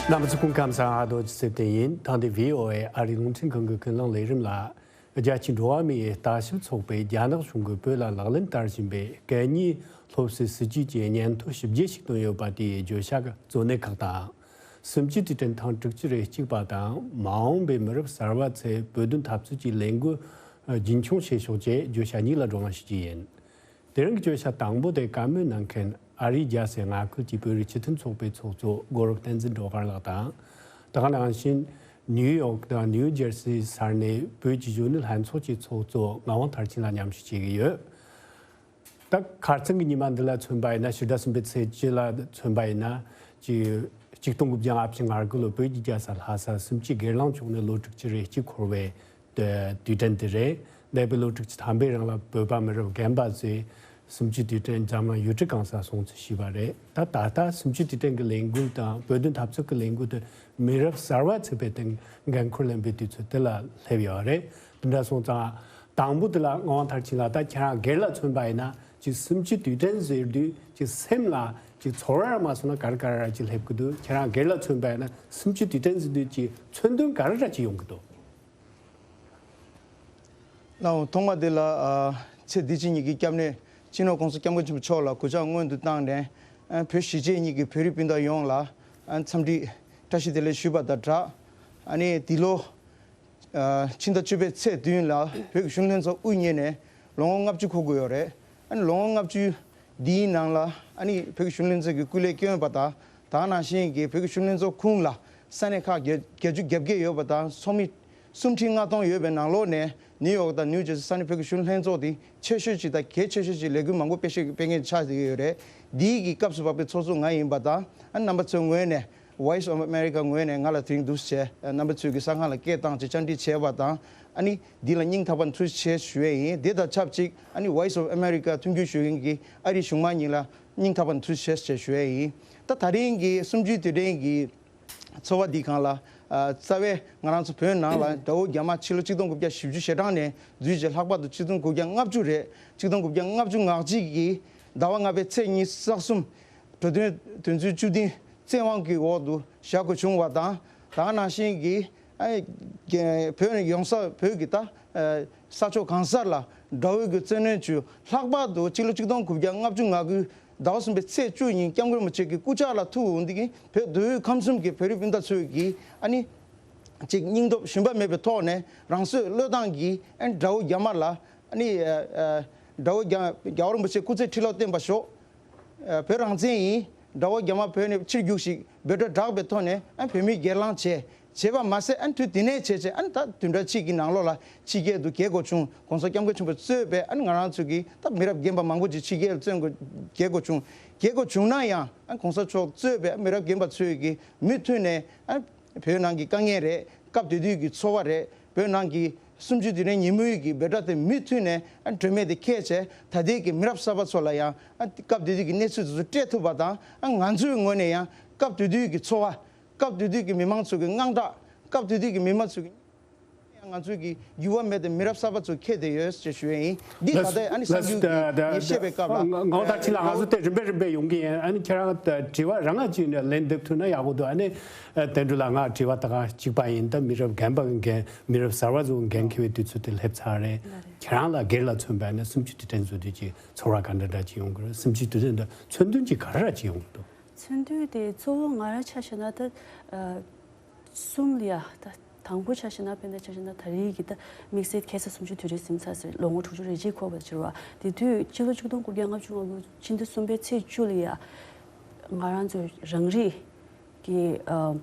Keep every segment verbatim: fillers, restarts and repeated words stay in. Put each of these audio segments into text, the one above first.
རྣམ་པ་ཚོ་སྐུ་ཁམས་བཟང་། ཨ་རྡོ་རྗེ་ཚེ་བརྟན་ཡིན། ད་འདི་བྷི་ཨོ་ཨེ་ཨ་རིའི་རླུང་འཕྲིན་ཁང་གི་ཀུན་གླེང་ལས་རིམ་ལ། རྒྱལ་སྤྱིའི་འགྲོ་བ་མིའི་ལྟ་ཞིབ་ཚོགས་པས་རྒྱ་ནག་གཞུང་གིས་བོད་ལ་ལག་ལེན་བསྟར་བཞིན་པའི་གད་སྙིགས་སློབ་གསོའི་སྲིད་ཇུས་ཀྱི་སྙན་ཐོ་ཞིབ་འཇུག་ཞིག་བཏོན་ཡོད་པ་དེའི་བརྗོད་བྱ་གཙོ་གནད་ཁག་དང་། གསུམ་བཅུའི་དུས་དྲན་ཐེངས་དྲུག་ཅུ་རེ་གཅིག་པ་དང་མ་འོངས་པའི་མི་རབས་གསར་བ་ཚོས་བོད་དོན་འཐབ་རྩོད་ཀྱི་ལས་འགུལ་རྒྱུན་འཁྱོངས་བྱེད་ཕྱོགས་བཅས་བརྗོད་བྱ་གཉིས་ལ་བགྲོ་གླེང་ཞུ་རྒྱུ་ཡིན། དེ་རིང་གི་བརྗོད་བྱ་དང་པོ་དེ་བཀའ་མོལ་གནང་མཁན་ཨ་རིའི་རྒྱལ་སའི་མངའ་ཁུལ་གྱི་བོད་རིགས་སྤྱི་མཐུན་ཚོགས་པའི་ཚོགས་གཙོ་གུ་རུ་བསྟན་འཛིན་སྒྲོལ་དཀར་ལགས་དང་། དེ་ག་ནང་བཞིན་ནིའུ་ཡོག་དང་ནིའུ་ཇར་སི་ས་གནས་བོད་ཀྱི་གཞོན་ནུ་ལྷན་ཚོགས་ཀྱི་ཚོགས་གཙོ་ངག་དབང་མཐར་ཕྱིན་ལགས་མཉམ་ཞུགས་བྱེད་ཀྱི་ཡོད། ད་ཁ་རྩང་གི་ཉི་མ་འདི་ལ་མཚོན་པ་ཡིན་ན། ཕྱི་ཟླ་གསུམ་པའི་ཚེས་བཅུ་ལ་མཚོན་པ་ཡིན་ན། ཅིག་གཅིག་སྟོང་དགུ་བརྒྱ་ལྔ་བཅུ་ང་དགུ་ལོ་བོད་ཀྱི་རྒྱལ་ས་ལྷ་ས་གསུམ་བཅུའི་སྒེར་ལངས་བྱུང་ནས་ལོ་དྲུག་ཅུ་རེ་གཅིག་འཁོར་བའི་དུས་དྲན་དེ་རེད། འདས་པའི་ལོ་དྲུག་ཅུ་ཐམ་པའི་རིང་ལ་བོད་པ་མི་རབས་རྒན་པ་ཚོས་གསུམ་བཅུའི་དུས་དྲན་འཛམ་གླིང་ཡུལ་གྲུ་གང་སར་སྲུང་བརྩི་ཞུས་པ་རེད། ད་ད་ལྟ་གསུམ་བཅུའི་དུས་དྲན་གྱི་ལས་འགུལ་དང་བོད་དོན་འཐབ་རྩོད་ཀྱི་ལས་འགུལ་དེ་མི་རབས་གསར་བ་ཚོས་དཔེ་དེང་འགན་འཁུར་ལེན་པའི་དུས་ཚོད་དེ་ལ་སླེབས་ཡོད་རེད། དེ་འདྲ་སོང་ཙང་། དང་པོ་དེ་ལ་ངག་དབང་མཐར་ཕྱིན་ལགས། ད་ཁྱེད་རང་སྒེར་ལ་མཚོན་པ་ཡིན་ན། ཅིག་གསུམ་བཅུའི་དུས་དྲན་ཟེར་དུས་ཅིག་སེམས་ལ་ཅིག་ཚོར་བ་མ་སོང་ན་ག་རེ་ག་རེ་ར་ཅིག་སླེབས་ཀྱི་འདུག་ཁྱེད་རང་སྒེར་ལ་མཚོན་པ་ཡིན་ན་གསུམ་བཅུའི་དུས་དྲན་ཟེར་དུས་ཅིག་མཚོན་དོན་ག་རེ་ར་ཅིག་ཡོང་གི་འདུག་ལགས་འོང་། ཐོག་མ་དེ་ལ་ཨ་ཚེ་འདི་ཕྱི་གཉིས་ཀྱི་སྐྱབས་གནས་སྤྱི་ནོར་༸གོང་ས་༸སྐྱབས་མགོན་ཆེན་པོ་མཆོག་ལ་གུས་ཕྱག་སྔོན་དུ་བཏང་ནས། ཨ་བོད་གཞིས་བྱེས་གཉིས་ཀྱི་བོད་རིགས་སྤུན་ཟླ་ཡོངས་ལ་ཨ་འཚམས་འདྲི་བཀྲ་ཤིས་བདེ་ལེགས་ཞུས་པ་དང་སྦྲགས། ཨ་ནི་འདི་ལོ་ཨ་ཕྱི་ཟླ་བཅུ་པའི་ཚེས་བདུན་ལ་བོད་ཀྱི་གཞོན་ནུ་ལྷན་ཚོགས་དབུ་བརྙེས་ནས་ལོ་ངོ་ལྔ་བཅུ་འཁོར་གྱི་ཡོད་རེད། ཨ་ནི་ལོ་ངོ་ལྔ་བཅུ་འདིའི་ནང་ལ་ཨ་ནི་བོད་ཀྱི་གཞོན་ནུ་ལྷན་ཚོགས་ཀྱི་སྐུ་ལས་བསྐྱོན་པ་དང་། དེ་ནང་བཞིན་གྱི་བོད་ཀྱི་གཞོན་ནུ་ལྷན་ཚོགས་ཁོངས་ལ་ས་གནས་ཁག་བརྒྱད་བརྒྱད་ཅུ་གྱ་བརྒྱད་ཡོད་པ་དང་། ཚོགས་མི་སུམ་ཁྲི་ལྔ་སྟོང་ཡོད་པའི་ནང་ལོགས་ནས་ནིའུ་ཡོག་དང་ནིའུ་ཇར་སི་ས་གནས་བོད་ཀྱི་གཞོན་ནུ་ལྷན་ཚོགས་དེ་ཆེ་ཤོས་ཅིག་དང་གལ་ཆེ་ཤོས་ཅིག་ལས་འགུལ་མང་པོ་སྤེལ་ཤེས་སྤེལ་མཁན་ཆགས་བསྡད་ཀྱི་ཡོད་རེད། འདིའི་གི་སྐབས་སུ་བབས་པའི་ཚོགས་གཙོ་ང་ཡིན་པ་དང་། ཨ་རྣམ་པ་ཚོའི་ངོས་ནས་Voice of America ངོས་ནས་ང་ལ་དེ་རིང་འདུག་སེ་བྱས། ཨ་རྣམ་པ་ཚོའི་གི་གསར་ཁང་ལ་སྐད་བཏང་བྱས་བཅར་འདྲི་བྱས་པ་དང་། ཨ་ནི་འདི་ལ་སྙིང་ཐག་པ་ནས་ཐུགས་རྗེ་ཆེ་ཞུ་ཡས་ཡིན། དེ་དང་ཆབས་ཅིག་ཨ་ནི་Voice of America མཐུན་འགྱུར་ཞུ་མཁན་གྱི་ཨ་རིའི་གཞུང་མང་གཉིས་ལ་སྙིང་ཐག་པ་ནས་ཐུགས་རྗེ་ཆེ་ཞེས་ཞུ་ཡས་ཡིན། ད་དེ་རིང་གི་གསུམ་བཅུའི་དུས་དྲན་གྱི་ཚོགས་པ་འདིའི་སྒང་ལ། ཨ་རྩ་བའི་ང་རང་ཚོ་བོད་ནང་ལ་དགྲ་བོ་རྒྱ་དམར་ཕྱི་ལོ་ཆིག་སྟོང་དགུ་བརྒྱ་བཞི་བཅུ་ཞེ་གྲངས་ནས་འཛུལ་རྗེས་ལྷག་པར་དུ་ཆིག་སྟོང་དགུ་བརྒྱ་ལྔ་བཅུ་རེད། ཆིག་སྟོང་དགུ་བརྒྱ་ལྔ་བཅུ་ང་གཅིག་གི་ཟླ་བ་ལྔ་པའི་ཚེས་ཉི་ཤུ་རྩ་གསུམ། འགྲོ་དོན་དོན་ཚན་བཅུ་བདུན་བཙན་དབང་གི་འོག་ཏུ་བཞག་དགོས་བྱུང་བ་དང་། དེ་ནང་བཞིན་གྱི་ཨ་རྒྱ་བོད་ཡོངས་ས་བོད་ཀྱི་ད་ཨ་ས་ཕྱོགས་གང་སར་ལ་དགྲ་བོའི་གི་བཙན་གནོན་བྱས། ལྷག་པར་དུ་སྤྱི་ལོ་ཆིག་སྟོང་དགུ་བརྒྱ་ལྔ་བཅུ་ང་དགུ་ཟླ་བ་གསུམ་པའི་ཚེས་བཅུ་ཉིན་སྐྱབས་མགོན་རིན་པོ་ཆེ་གི་སྐུ་ཕྱག་ལ་ཐུག་འོང་དུས་ཀྱི་བོད་མདོ་དབུས་ཁམས་གསུམ་གྱི་བོད་རིགས་སྤུན་ཟླ་ཚོས་ཀྱིས་ཨ་ནི་ཅིག་སྙིང་སྟོབས་ཞུམ་པ་མེད་པའི་ཐོག་ནས་རང་སྲོག་བློས་བཏང་གིས་ཨ་ནི་དགྲ་བོ་རྒྱ་དམར་ལ་ཨ་ནི་ཨ་ཨ་དགྲ་བོ་རྒྱ་རྒྱལ་བ་རིན་པོ་ཆེ་སྐུ་ཚེ་ཁྲི་ལོ་བརྟན་པར་ཤོག། ཨ་བོད་རང་བཙན་ཡིན། དགྲ་བོ་རྒྱ་དམར་བོད་ནས་ཕྱིར་རྒྱུགས་ཤིག། འབོད་སྒྲ་བསྒྲགས་པའི་ཐོག་ནས་ཨ་བོད་མིས་སྒེར་ལངས་བྱས། བྱས་པ་མ་ཟད་ཨ་དུས་དེ་ནས་བྱས་བྱས་ཨ་ད་བདུན་ཕྲག་གཅིག་གི་ནང་ལོགས་ལ་ཕྱི་རྒྱལ་དུ་བརྒལ་དགོས་བྱུང་། ༸གོང་ས་༸སྐྱབས་མགོན་ཆེན་པོ་གཙོས་པའི་ཨ་ང་རང་ཚོ་གི་ད་མི་རབས་རྒན་པ་མང་པོ་ཅིག་ཕྱི་རྒྱལ་ལ་བཙོན་དགོས་བརྒལ་དགོས་བྱུང་། བརྒལ་དགོས་བྱུང་ན་ཡང་ཨ་༸གོང་ས་མཆོག་གཙོས་པའི་མི་རབས་རྒན་པ་ཚོས་ཀྱིས་མུ་མཐུད་ནས་ཨ་བོད་ནང་གི་དཀའ་ངལ་རེད། སྐབས་དེ་དུས་ཀྱི་ཚོར་བ་རེད། བོད་ནང་གི་གསུམ་བཅུའི་དུས་དྲན་ཉིན་མོའི་གི་འབོད་སྒྲ་དེ་མུ་མཐུད་ནས་ཨ་སྒྲོན་མེ་དེ་འཁྱེར་བྱས། ད་ལྟའི་གི་མི་རབས་གསར་པ་ཚོ་ལ་ཡང་ཨ་སྐབས་དེ་དུས་ཀྱི་གནས་ཚུལ་དེ་ཚོ་སྤྲད་ཐུབ་པ་དང་། ཨ་ང་ཚོའི་ངོས་ནས་ཡང་སྐབས་དེ་དུས་ཀྱི་ཚོར་བ། སྐབས་དེ་དུས་ཀྱི་མི་མང་ཚོ་གི་དངངས་སྐྲག། སྐབས་དེ་དུས་ཀྱི་མི་མང་ཚོ་གི་ཡང་ང་ཚོས་ཀྱི་འགྱུར་བ་མེད་དེ་མི་རབས་གསར་པ་ཚོ་འཁྱེར་བསྡད་ཡོད་ཅེས་ཞུ་ཡས་ཡིན། འདི་ད་ལྟ་ཨ་ནི་གསར་འགྱུར་གྱི་ངས་བཤད་པའི་སྐབས་ལ་ངག་དབང་མཐར་ཕྱིན་ལགས། ང་ཚོ་དེ་རིམ་པས་རིམ་པས་ཡོང་གི་ཡིན། ཨ་ནི་ཁྱེད་རང་དྲི་བ་རང་ང་ཅིག་ལན་འདེབས་ཐུབ་ན་ཡག་པོ་འདུག། ཨ་ནི་དོན་གྲུབ་ལགས། ང་དྲི་བ་ད་ག་གཅིག་པ་ཡིན། ད་མི་རབས་རྒན་པ་གི་འགན། མི་རབས་གསར་པ་ཚོ་འགན་འཁྱེར་བའི་དུས་ཚོད་དེ་སླེབས་ཚར་རེད། ཁྱེད་རང་ལ་སྒེར་ལ་མཚོན་པ་ཡིན་ན་གསུམ་བཅུའི་དུས་དྲན་བཟོ་དུས་ཀྱི་ཚོར་བ་ག་འདྲ་འདྲ་ཅིག་ཡོང་གི་རེད། གསུམ་བཅུའི་དུས་དྲན་དུ་མཚོན་དོན་ཅིག་ག་རེ་ར་ཅིག་ཡོང་གི་འདུག། མཚོན་དོན་དེ་གཙོ་བོ་ང་རང་ཆ་བཞག་ན་ད་ཨ་གསུམ་ལ་ཡ། ད་དང་པོ་ཆ་བཞག་ན། དཔེར་ན་ཆ་བཞག་ན་ད་རེས་ཀྱི་ད་དམིགས་བསལ་ཁ་སང་གསུམ་བཅུའི་དུས་དྲན་ཟིན་ཚར་ཟེར། ལོ་ངོ་དྲུག་ཅུ་རེ་གཅིག་འཁོར་བ་ཟེར་བ་དེ་དུས་སྤྱི་ལོ་ཆིག་སྟོང་དགུ་བརྒྱ་ལྔ་བཅུ་ང་དགུ་ཕྱི་ཟླ་གསུམ་པའི་ཚེས་བཅུ་ལ་ཡ། ང་རང་ཚོ་རང་རིགས་ཀྱི་ཨ་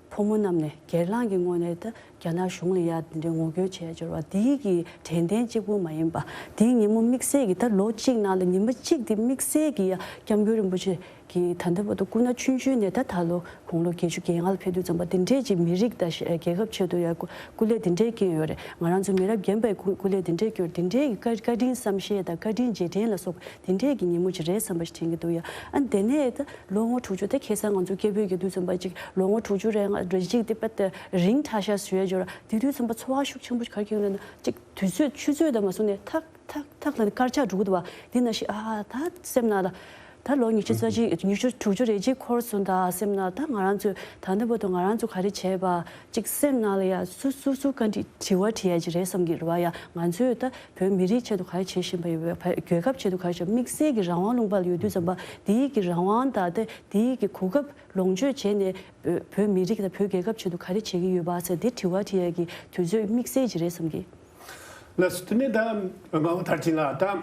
ཕོ་མོ་རྣམས་ནས་སྒེར་ལངས་ཀྱི་ངོས་ནས་ད་རྒྱ་ནག་གཞུང་ལ་ཡ་དེ་འདྲའི་ངོ་རྒོལ་བྱས་ཟེར་བ་དེའི་གི་དྲན་རྟེན་གཅིག་པུ་མ་ཡིན་པ། དེའི་ཉིན་མོ་དམིགས་བསལ་གྱི་ད་ལོ་གཅིག་ནང་ལ་ཉི་མ་གཅིག་དེ་དམིགས་བསལ་གྱི་ཡ་སྐྱབས་མགོན་རིན་པོ་ཆེ་གིས་ད་ལྟ་བར་དུ་སྐུ་ན་ཆུང་ཆུང་ནས་ད་ད་ལོ་དགུང་ལོ་བརྒྱད་ཅུ་གྱ་ལྔ་ལ་ཕེབས་དུས་ཙམ་པ་དེ་འདྲས་ཀྱི་མི་རིགས་དང་ཤ་རྒྱལ་ཁབ་ཆེད་དུ་ཡ་སྐུ་སྐུ་ལས་དེ་འདྲས་བསྐྱོན་ཡོད་རེད། ང་རང་ཚོ་མི་རབས་རྒན་པའི་སྐུ་སྐུ་ལས་དེ་འདྲས་བསྐྱོན། དེ་འདྲས་ཀྱི་བཀའ་བཀའ་དྲིན་བསམ་ཤེས་དང་བཀའ་དྲིན་རྗེས་དྲན་ལ་སོགས་པ་དེ་འདྲས་ཀྱི་ཉིན་མོ་ཅིག་རེད་བསམ་པ་ཞིག་དྲན་གྱི་འདུག་ཡ། ཨ་དེ་ནས་ད་ལོ་ངོ་དྲུག་ཅུ། ད་ཁ་སང་ང་ཚོ་སྐད་འབོད་རྒྱག་དུས་ཙམ་པ་ཅིག་ལོ་ངོ་དྲུག་ཅུ་རེ་ལྔ་རེ་གཅིག་དེ་དཔེ་ད་རིང་དྲགས་ཤག་ཟེར་ཡ་ཅིག་ཡོད་རེད། དེ་དུས་ཙམ་པ་ཚོར་བ་ཤུགས་ཆེན་པོ་ག་རེ་སྐྱེས་ཡོང་ན། ཅིག་དུས་ཚོད་ཆུ་ཚོད་དང་མ་སོང་ནས་ཐག་ཐག་ཐག་ལ་དཀར་ཆག་འགྲོ་གི་འདུག་བ། དེ་ནང་བཞིན་ཨ་ད་སེམས་ནང་ལ་ ད་ལོ་ཉི་ཤུ་རྩ་གཅིག་ཉི་ཤུ་དྲུག་ཅུ་རེ་གཅིག་འཁོར་སོང་ད་སེམས་ན། ད་ང་རང་ཚོས་ད་ལྟ་བར་དུ་ང་རང་ཚོ་ག་རེ་བྱས་པ་ཅིག་སེམས་ནང་ལ་ཡ་སུ་སུ་སུ་བཀའ་འདྲི་དྲི་བ་དྲི་ཡ་ཅིག་རེད་བསམ་གྱི་རེད་བ། ཡ་ང་ཚོས་ད་བོད་མི་རིགས་ཆེད་དུ་ག་རེ་བྱེད་བཞིན་པ་ཡོད་པ། བོད་རྒྱལ་ཁབ་ཆེད་དུ་ག་རེ་བྱེད། དམིགས་བསལ་གྱི་རང་དབང་ལུང་པ་ལ་ཡོད་དུས་ཙམ་པ་དེའི་གི་རང་དབང་དང་དེ་དེའི་གི་གོ་སྐབས་ལོངས་སྤྱོད་བྱས་ནས་བོད་བོད་མི་རིགས་དང་བོད་རྒྱལ་ཁབ་ཆེད་དུ་ག་རེ་བྱེད་ཀྱི་ཡོད་པ་ཟེར་དེ་དྲི་བ་དྲི་ཡ་གི་དུས་ཚོད་དམིགས་བསལ་ཅིག་རེད་བསམ་གྱི། ལགས་སོ། དེ་ནས་ད་མ་འོངས་མཐར་ཕྱིན་ལ་ད།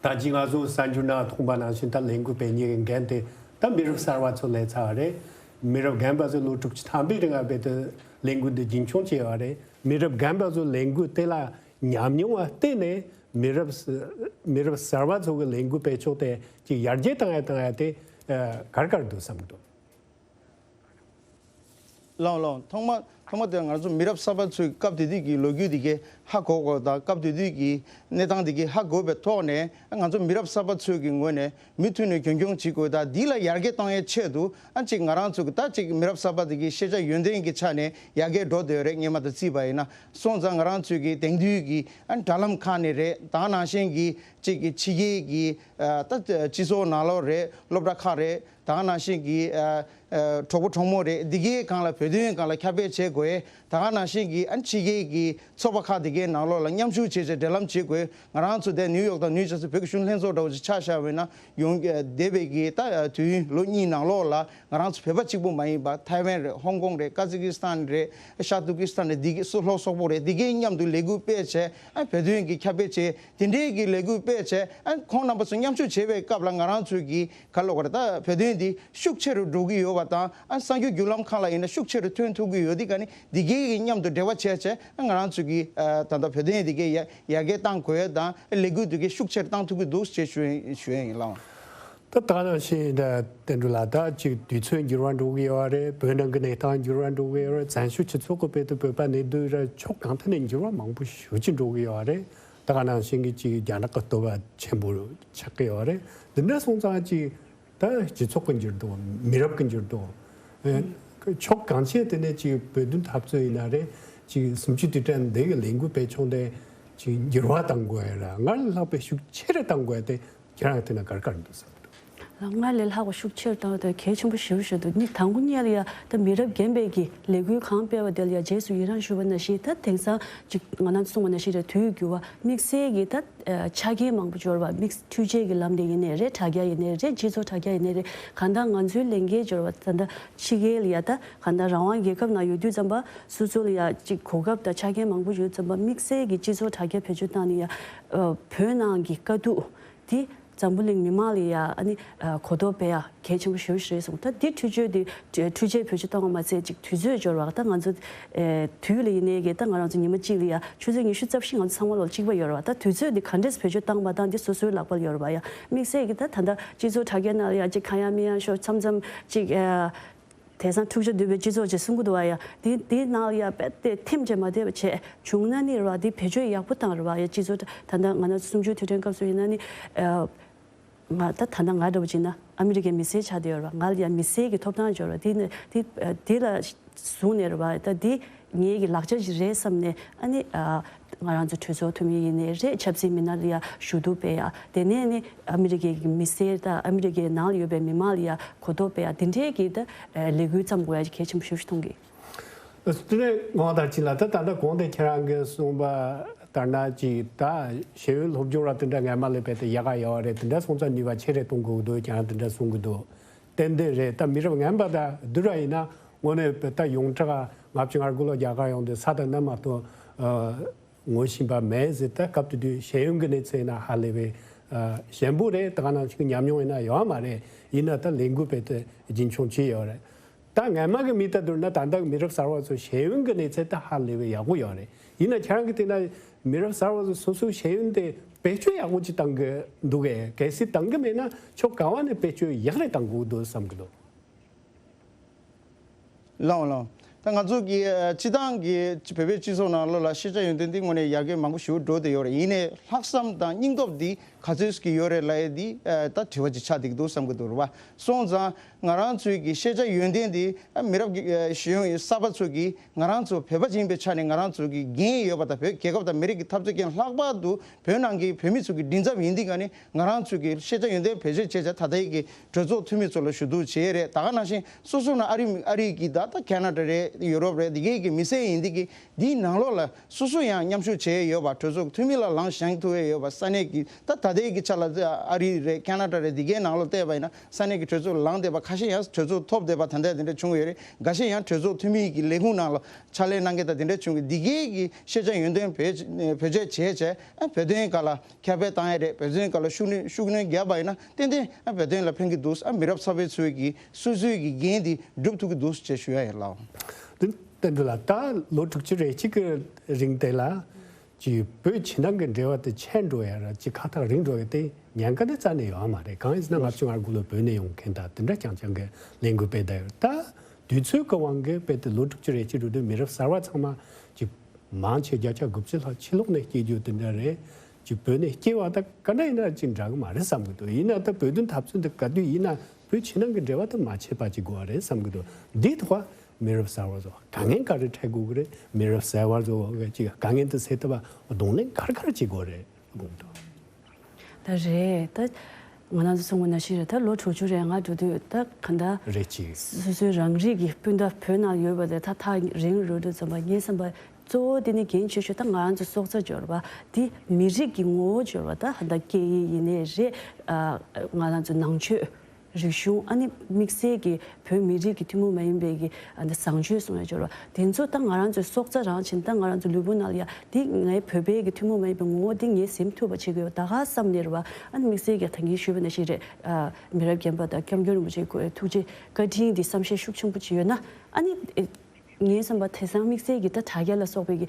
ད་ཅི་ང་ཚོ་གསར་འགྱུར་ནང་མཐོང་པ་ནང་བཞིན་ད་ལས་འགུལ་སྤེལ་མཁན་གྱི་འགན་དེ་ད་མི་རབས་གསར་བ་ཚོ་ལས་ཚར་བ་རེད། མི་རབས་རྒན་པ་ཚོས་ལོ་དྲུག་ཅུ་ཐམ་པའི་རིང་ལ་རྦད་དེ་ལས་འགུལ་འདི་རྒྱུན་འཁྱོངས་བྱས་པ་རེད། མི་རབས་རྒན་པ་ཚོས་ལས་འགུལ་དེ་ལ་ཉམས་མྱོང་ལ་བརྟེན་ནས་མི་རབས་མི་རབས་གསར་བ་ཚོ་གི་ལས་འགུལ་སྤེལ་ཕྱོགས་དེ་ཅིག་ཡར་རྒྱས་བཏང་ཡ་བཏང་ཡ་དེ་ག་རེ་ག་རེ་འདུག་བསམ་གྱི་འདུག་ལགས་ལགས། ཐོག་མ་ཐོག་མ་དེ་ང་ཚོ་མི་རབས་གསར་པ་ཚོས་སྐབས་དེ་དུས་ཀྱི་ལོ་རྒྱུས་དེ་གའི་ཧ་གོ་དགོས་དང་། སྐབས་དེ་དུས་ཀྱི་གནས་སྟངས་དེ་གའི་ཧ་གོ་བའི་ཐོག་ནས་ང་ཚོ་མི་རབས་གསར་པ་ཚོའི་གི་ངོས་ནས་མུ་མཐུད་ནས་རྒྱུན་འཁྱོངས་བྱེད་དགོས་དང་། འདི་ལ་ཡར་རྒྱས་གཏོང་ཡའི་ཆེད་དུ་ཨ་ཅིག་ང་རང་ཚོ་གི་ད་ཅིག་མི་རབས་གསར་པ་དེ་གའི་ཤེས་བྱ་ཡོན་ཏན་གྱི་ཆ་ནས་ཡར་རྒྱས་འགྲོ་བསྡད་ཡོད་རེད། སྔོན་མ་དང་བརྩིས་པ་ཡིན་ན། སོང་ཙང་ང་རང་ཚོའི་གི་དེང་དུས་ཀྱི་ཨ་དྲ་ལམ་ཁག་ནས་རེད། ད་ག་ནང་བཞིན་གྱི་ཅིག་གི་ཕྱི་རྒྱལ་གྱི་ཨ་ད་སྤྱི་ཚོགས་ནང་ལོགས་རེད། སློབ་གྲྭ་ཁག་རེད། ད་ག་ནང་བཞིན་གྱི་ཨ་ཨ་གྲོགས་པོ་གྲོགས་མོ་རེད། འདི་གའི་སྒང་ལ་བོད་དོན་སྒང་ལ་ཁྱབ་སྤེལ་བྱེད་དགོས། ད་ག་ནང་བཞིན་གྱི་ཨ་ཕྱི་རྒྱལ་གྱི་ཚོགས་པ་ཁག་འདི་གའི་ནང་ལོགས་ལ་མཉམ་ཞུགས་བྱས་བྱས་འབྲེལ་ལམ་བྱེད་དགོས། ང་རང་ཚོ་དེ་ནིའུ་ཡོག་དང་ནིའུ་ཇར་སི་བོད་ཀྱི་གཞོན་ལྷན་ཚོགས་འདྲ་བོ་ཅིག་ཆ་བཞག་པ་ཡིན་ན་ཡོང་འདས་པའི་གི་ད་དུས་ཡུན་ལོ་གཉིས་ནང་ལོགས་ལ་ང་རང་ཚོ་བོད་པ་གཅིག་པུ་མ་ཡིན་པ་ཐའེ་ཝན་རེད། ཧོང་ཀོང་རེད། ཀ་ཛི་ཀི་སི་ཐན་རེད། ཤར་ཏུར་ཀི་སི་ཐན་རེད། འདི་གའི་སུ་ལྷོ་སོག་པོ་རེད། འདི་གའི་མཉམ་དུ་ལས་འགུལ་སྤེལ་བྱས་ཨ་བོད་དོན་གྱི་ཁྱབ་སྤེལ་བྱས། དེ་འདྲའི་གི་ལས་འགུལ་སྤེལ་བྱས་ཨ་ཁོང་རྣམ་པ་ཚོ་མཉམ་ཞུགས་བྱེད་པའི་སྐབས་ལ་ང་རང་ཚོའི་གི་ག་ལབ་དགོས་རེད། ད་བོད་དོན་འདི་ཤུགས་ཆེ་རུ་འགྲོ་གི་ཡོད་པ་དང་། ཨ་གསར་འགྱུར་བརྒྱུད་ལམ་ཁག་ལ་ཡིན་ན་ཤུགས་ཆེ་རུ་ཐོན་ཐུབ་ཀྱི་ཡོད། དེ་ག་ནི་འདི་གའི་གི་མཉམ་དུ་འབྲེལ་བ་བྱས་བྱས་ཨ་ང་རང་ཚོའི་གི་ཨ་ད་ལྟ་བོད་དོན་འདི་གའི་ཡར་ཡར་རྒྱས་གཏང་དགོས་དང་། ལས་འགུལ་འདི་གའི་ཤུགས་ཆེ་རུ་གཏང་ཐུབ་ཀྱི་འདུག་ཅེས་ཞུ་ཡ་ཞུ་ཡ་ཡིན། ལགས། ད་ད་ནང་བཞིན་ད་བསྟན་འགྲོ་ལ་ད་ཅིག་དུས་ཚོད་འགྱུར་བ་འགྲོ་གི་ཡོད་རེད། བོད་ནང་གི་གནས་སྟངས་འགྱུར་བ་འགྲོ་གི་ཡོད་རེད། བཙན་བྱོལ་སྤྱི་ཚོགས་ཀྱི་དཔེ་དེ་བོད་པ་གནས་སྡོད་ར་ཕྱོགས་གང་ཐད་ནས་འགྱུར་བ་མང་པོ་ཞེ་པོ་ཅིག་འགྲོ་གི་ཡོད་རེད། ད་ག་ནང་བཞིན་གྱི་ཅིག་རྒྱ་ནག་གི་བསྟོད་པ་ཆེན་པོ་ཆགས་ཀྱི་ཡོད་རེད། འདི་འདྲ་སོང་ཙང་ཅིག་ད་སྤྱི་ཚོགས་ཀྱི་འགྱུར་ལྡོག་མི་རབས་ཀྱི་འགྱུར་ལྡོག་ཨེ་ཕྱོགས་གང་ཆེ་དེ་ནས་ཅིག་བོད་དོན་འཐབ་རྩོད་ཡིན་ན་རེད། ཅིག་སུམ་ཅུ་དུས་དྲན་འདི་གི་ལས་འགུལ་སྤེལ་ཕྱོགས་འདི་ཅིག་འགྱུར་བ་གཏང་དགོས་ཡ་ར་སྔར་ལས་ལྷག་པའི་ཤུགས་ཆེ་རུ་གཏང་དགོས་ཡ་དེ་ཁྱེད་རང་དེ་ན་ག་རེ་ག་རེ་འདུག་བསམ་གྱི་འདུག་སྔར་ལས་ལྷག་པ་ཤུགས་ཆེར་བཏང་བ་དེ་གལ་ཆེན་པོ་ཞེ་པོ་ཞིག་འདུག་ནི་དང་པོ་ཉིད་ལ་ཡ་ད་མི་རབས་རྒན་པའི་གི་ལས་འགུལ་གང་སྤེལ་བ་དེ་ལ་ཡ་རྗེས་སུ་ཡི་རང་ཞུ་བ་ནང་བཞིན། ད་དེང་སང་ཅིག་ང་རང་གསུངས་པ་ནང་བཞིན་རེད། དུས་འགྱུར་བ་དམིགས་བསལ་གྱི་ད་ཆ་རྐྱེན་མང་པོ་འབྱོར་བ་དམིགས་འཕྲུལ་ཆས་ཀྱི་ལམ་ནས་ཡིན་ནའི་རེད། དྲ་རྒྱ་ཡིན་ནའི་རེད། སྤྱི་ཚོགས་དྲ་རྒྱ་ཡིན་ནའི་རེད། གང་ལྟར་ང་ཚོའི་ལས་འགན་འབྱོར་བ་ད་ལྟ་ཕྱི་རྒྱལ་ལ་ཡ་ད་གང་ལྟར་རང་དབང་རྒྱལ་ཁབ་ནང་ཡོད་དུས་ཙམ་པ་སོ་སོ་ལ་ཡ་ཅིག་གོ་སྐབས་དང་ཆ་རྐྱེན་མང་པོ་ཡོད་ཙམ་པ་དམིགས་བསལ་གྱི་སྤྱི་ཚོགས་དྲ་རྒྱ་བེད་སྤྱོད་བཏང་ནས་ཡ་བོད་ནང་གི་དཀའ་སྡུག་དེ་འཛམ་བུ་གླིང་མི་མང་ལ་ཡ་ཨ་ནི་གོ་རྟོགས་སྤེལ་ཡ་གལ་ཆེན་པོ་ཞེ་པོ་ཞིག་རེད་གསུངས། ད་འདི་འཕྲུལ་ཆས་འདི་འཕྲུལ་ཆས་བེད་སྤྱོད་བཏང་བ་མ་ཚད་ཅིག་དུས་ཚོད་འབྱོར་བ། ད་ང་ཚོ་ཨེ་དུས་ལ་ཡིན་ནའི་གི་ད་ང་རང་ཚོ་ཉི་མ་གཅིག་ལ་ཡ་ཆུ་ཚོད་ཉི་ཤུ་རྩ་བཞི་ང་ཚོ་ཚང་མ་ལོ་གཅིག་པ་ཡོད་རེད་བ། ད་དུས་ཚོད་འདི་ག་འདྲས་བེད་སྤྱོད་བཏང་བ་དང་འདི་སོ་སོའི་ལག་པ་ལ་ཡོད་རེད་བ། ཡ་དམིགས་བསལ་གྱི་ད་ད་ལྟ་སྤྱི་ཚོགས་དྲ་རྒྱ་ནང་ལ་ཡ་ཅིག་གང་ཡང་མི་ཡང་ཤོར་མཚམས་མཚམས་ཅིག་ཨེ། དེང་སང་འཁྲུག་ཆ་དོད་པའི་སྤྱི་ཚོགས་ཅིག་གསུང་གི་འདུག་བ། ཡ་འདི་འདིའི་ནང་ལ་ཡ་རྦད་དེ་ཐིམ་བྱས་མ་བསྡད་པ་བྱས་བྱུང་ན་ནི་རེད་བ། འདི་བེད་སྤྱོད་ཡག་པོ་བཏང་རེད་བ། ཡ་སྤྱི་ཚོགས་ད་ལྟ་ང་རང་གསུམ་བཅུའི་དུས་དྲན་སྐབས་སུ་ཡིན་ན་ནི་ཨ། ང་ད་ད་ལྟ་ང་འདྲ་བོ་བྱས་ན་ཨ་མི་རི་ཀའི་མི་སེར་ཆགས་བསྡད་ཡོད་རེད་བ། ང་ལ་ཡ་མི་སེར་གྱི་ཐོབ་ཐང་འབྱོར་བ་འདི་ནི་འདི་འདི་ལ་བཟུང་ནས་རེད་བ། ད་འདི་ངེད་ཀྱི་ལག་ཆ་ཞིག་རེད་བསམ་ནས་ཨ་ནི་ཨ། ང་རང་ཚོ་གྲོས་ཚོགས་འཐུས་མི་ཡིན་ནའི་རེད། ཆབ་སྲིད་མི་སྣ་ལ་ཡ་ཞུ་གཏུག་སྤེལ་ཡ། དེ་ནས་ནི་ཨ་མི་རི་ཀའི་མི་སེར་དང་ཨ་མི་རི་ཀའི་ནང་ལ་ཡོད་པའི་མི་མང་ལ་ཡ་གོ་རྟོགས་སྤེལ་ཡ། དེ་འདྲའི་གི་ད་ལས་འགུལ་བརྩམས་དགོས་ཡ་གལ་ཆེན་པོ་ཞེ་པོ་ཞིག་མཐོང་གི། དེ་ནས་ངོ་ལྟར་ཅིག་ལ་ད་ད་ལྟ་གོང་དེ་ཁྱེད་རང་གིས་གསུངས་པ་ལྟར་ན་ཅིག་ད་ཤེས་ཡོན་སློབ་སྦྱོང་ར་དེ་འདྲ་སྔ་མ་ལས་རྦད་དེ་ཡག་ག་ཡོད་རེད། དེ་འདྲ་སོང་ཙང་ནུས་པ་ཆེ་རེ་གཏོང་དགོས་ཀྱི་འདུག་ཀྱང་དེ་འདྲ་གསུང་གི་འདུག་ཏན་ཏན་རེད། ད་མི་རབས་རྒན་པ་དང་བསྡུར་བ་ཡིན་ན་དངོས་གནས་ད་ཡོངས་གྲགས་ལྔ་བཅུ་ང་དགུ་ལོ་རྒྱ་གར་ཡོང་དུས་ས་དང་གནམ་མ་གཏོགས་ངོ་ཤེས་པ་མེད་ཟེར། ད་སྐབས་དེ་དུས་ཤེས་ཡོན་གྱི་གནས་ཚད་ཡིན་ན་ཧ་ལས་པའི་ཞན་པོ་རེད། ད་ག་ནང་བཞིན་ཉམས་མྱོང་ཡིན་ན་ཡོད་མ་རེད། ཡིན་ན་ད་ལས་འགུལ་སྤེལ་ཏེ་རྒྱུན་འཁྱོངས་བྱས་ཡོད་རེད། ད་སྔ་མ་གི་མི་དང་བསྡུར་ན་ད་ལྟ་གི་མི་རབས་གསར་བ་ཚོ་ཤེས་ཡོན་གྱི་གནས་ཚད་ད་ཧ་ལས་པའི་ཡག་པོ་ཡོད་རེད། ཡིན་ན་ཁྱེད་རང་གི་དེ་ན་མི་རབས་གསར་བ་ཚོ་སོ་སོའི་ཤེས་ཡོན་དེ་བེད་སྤྱོད་ཡག་པོ་ཅིག་བཏང་གི་འདུག་གས། གལ་སྲིད་བཏང་གི་མེད་ན་ཕྱོགས་ག་བ་ནས་བེད་སྤྱོད་ཡག་རེ་བཏང་དགོས་འདུག་བསམ་གི་འདུག་ལགས་འོང་ལགས་འོང་། ད་ང་ཚོ་གི་ཨ་སྤྱི་བཏང་གི་བོད་པའི་སྤྱི་ཚོགས་ནང་ལོགས་ལ་ཤེས་བྱ་ཡོན་ཏན་འདི་དངོས་གནས་ཡར་རྒྱས་མང་པོ་ཞིག་འགྲོ་བསྡད་ཡོད་རེད། ཡིན་ནའི་ལྷག་བསམ་དང་སྙིང་སྟོབས་འདི་ག་ཚོད་ཀྱི་ཡོད་རེད་ལབ་ཡས་འདི་ཨ་ད་དྲི་བ་ཅིག་ཆགས་བསྡད་ཀྱི་འདུག་བསམ་གྱི་འདུག་རེད་བ། སོང་ཙང་ང་རང་ཚོའི་གི་ཤེས་བྱ་ཡོན་ཏན་འདི་ཨ་མི་རབས་ཀྱི་ཨ་གཞོན་གསར་པ་ཚོ་གི་ང་རང་ཚོ་བོད་པ་ཡིན་པའི་ཆ་ནས་ང་རང་ཚོ་གི་འགན་ཡོད་པ་དང་། བོད་རྒྱལ་ཁབ་དང་མི་རིགས་ཀྱི་འཐབ་རྩོད་མཁན་ལྷག་པར་དུ་བོད་ནང་གི་བོད་མི་ཚོ་གི་མགྲིན་ཚབ་ཡིན་དུས་ཀ་ནས་ང་རང་ཚོ་གི་ཤེས་བྱ་ཡོན་ཏན་བེད་སྤྱོད་བྱས་བྱས་ད་ལྟའི་གི་གྲོས་ཚོགས་འཐུས་མི་ཚོ་ལ་ཞུ་གཏུག་བྱས་རེད། ད་ག་ནང་བཞིན་སོ་སོ་ནང་ཨ་རི་ཨ་རི་གི་ད་ད་ཁེ་ན་ཌ་རེད། ཡུ་རོབ་རེད། འདི་གའི་གི་མི་སེར་ཡིན་དུས་ཀྱི་འདིའི་ནང་ལོགས་ལ་སོ་སོ་ཡང་མཉམ་ཞུགས་བྱས་ཡོད་པ། གྲོས་ཚོགས་འཐུས་མི་ལ་ལངས་བཞེངས་ཐུབ་ཡས་ཡོད་པ། ས་གནས་ཀྱི་ད་ད་ལྟའི་གི་ཆ་ལ་ཨ་རི་རེད། ཁེ་ན་ཌ་རེད། འདི་གའི་ནང་ལོགས་བལྟས་པ་ཡིན་ན་ས་གནས་ཀྱི་གྲོས་ཚོགས་ལངས་བསྡད་པ། ཁ་ཤས་ཡང་གྲོས་ཚོགས་ཐོབ་བསྡད་པ་ད་ལྟ་དེ་འདྲ་བྱུང་ཡོད་རེད། འགའ་ཤས་ཡང་གྲོས་ཚོགས་འཐུས་མི་གི་ལས་ཁུངས་ནང་ལ་ཕྱག་ལས་གནང་མཁན་དང་དེ་འདྲ་བྱུང་གི། འདི་གའི་གི་ཤེས་བྱ་ཡོན་ཏན་བེད་བེད་སྤྱོད་བྱས་བྱས་ཨ་བོད་དོན་སྒང་ལ་ཁྱབ་སྤེལ་བཏང་ཡས་རེད། བོད་དོན་སྒང་ལ་ཤུགས་སྣོན་ཤུགས་སྣོན་བརྒྱབ་པ་ཡིན་ན་ཏན་ཏན་ཨ་བོད་དོན་ལ་ཕན་གྱི་འདུག་ཨ་མི་རབས་གསར་པའི་ཚོས་ཀྱི་སོ་སོའི་གི་འགན་འདི་སྒྲུབ་ཐུབ་ཀྱི་འདུག་ཅེས་ཞུ་ཡ་ཡིན་ལགས། དེ་བསྟན་འགྲོ་ལ་ད་ལོ་དྲུག་ཅུ་རེ་གཅིག་གི་རིང་དེ་ལ་ཅིག་བོད་ཕྱི་ནང་གི་འབྲེལ་བ་དེ་ཆད་འགྲོ་ཡ་ར་ཅིག་ཁ་ཐག་རིང་འགྲོ་ཡ་དེ་ཉེན་ཁ་དེ་རྩ་ནས་ཡོད་མ་རེད། གང་ཡིན་ཟེར་ན་ལྔ་བཅུ་ང་དགུ་ལོ་བོད་ནས་ཡོང་མཁན་ད་དེ་འདྲ་རྐྱང་རྐྱང་གི་ལས་འགུལ་སྤེལ་བསྡད་ཡོད། ད་དུས་ཚོད་ཀྱི་དབང་གིས་དཔེ་དེ་ལོ་དྲུག་ཅུ་རེ་གཅིག་འགྲོ་དུས་མི་རབས་གསར་བ་ཚང་མ་ཅིག་མང་ཆེ་བརྒྱ་ཆ་དགུ་བཅུ་ལྷག་ཕྱི་ལོགས་ནས་སྐྱེས་རྒྱུ་དེ་འདྲ་རེད། ཅིག་བོད་ནས་སྐྱེ་བ་ད་ག་འདྲ་ཡིན་ན་ཅིག་འདྲ་གི་མ་རེད་བསམ་གི་འདུག་ཡིན་ན་ད་བོད་དོན་འཐབ་རྩོད་འདི་ག་དུས་ཡིན་ན་བོད་ཕྱི་ནང་གི་འབྲེལ་བ་ད་མ་ཆད་པ་ཅིག་དགོས་པ་རེད་བསམ་གི་འདུག་འདིའི་ཐོག་མི་རབས་གསར་བ་ཚོ་དཀའ་ངལ་ག་རེ་འཕྲད་དགོས་གི་རེད། མི་རབས་གསར་བ་ཚོ་གི་ཅིག་དཀའ་ངལ་དེ་སེལ་ཐུབ་པ་གདོང་ལེན་ག་རེ་ག་རེ་བྱེད་དགོས་རེད་དགོངས་འདུག་ད་རེད། ད་ང་རང་ཚོ་གསུངས་པ་ནང་བཞིན་རེད། ད་ལོ་དྲུག་ཅུ་རེ་ལྔ་འགྲོ་དུས་ད་ག་འདྲ་རེད་ཅིག་སོ་སོའི་རང་རིགས་ཀྱི་སྤུན་ཟླ་བོད་ནང་ཡོད་པ་དེ་ད་ཐག་རིང་རུ་འགྲོ་ཙམ་པ་ངའི་བསམ་པ་གཙོ་བོ་དེ་ནི་འགན་ཆེ་ཤོས་ད་ང་རང་ཚོ་སྲོག་རྩ་འབྱོར་བ་དེ་མི་རིགས་ཀྱི་ངོ་བོ་འབྱོར་བ་ད་ཧ་ད་སྐད་ཡིག་ཡིན་ནའི་རེད། ཨ་ང་རང་ཚོ་ནང་ཆོས་རིག་གཞུང་ཨ་ནི་དམིགས་བསལ་གྱི་བོད་མི་རིགས་ཀྱི་ཐུན་མོང་མ་ཡིན་པའི་གི་ཨ་ནི་བཟང་སྤྱོད་སྲུང་ཡ་འབྱོར་བ་དེ་ཚོ་ད་ང་རང་ཚོའི་སྲོག་རྩ་རང་བཞིན་ད་ང་རང་ཚོ་ལུས་པོ་ནང་ལ་ཡ་དེ་ངའི་བོད་པའི་གི་ཐུན་མོང་མ་ཡིན་པའི་ངོ་བོ་དེ་ངས་ཟིན་ཐུབ་པ་བྱེད་དགོས་ད་ག་བསམ་ནས་རེད་བ། ཨ་ནི་དམིགས་བསལ་གྱི་ད་གིན་ཞུས་པ་ནང་བཞིན་རེད། ཨ་མི་རབས་རྒན་པ་དང་སྐྱབས་མགོན་རིན་པོ་ཆེའི་སྐུ་ཐུགས་རྗེ་བཀའ་དྲིན་འདི་བསམ་ཤེས་ཤུགས་ཆེན་པོ་ཅིག་ཡོད་ན་ཨ་ནི། ངའི་བསམ་པ་དེང་སང་དམིགས་བསལ་གྱི་ད་དྲ་རྒྱ་ལ་སོགས་པའི་གི་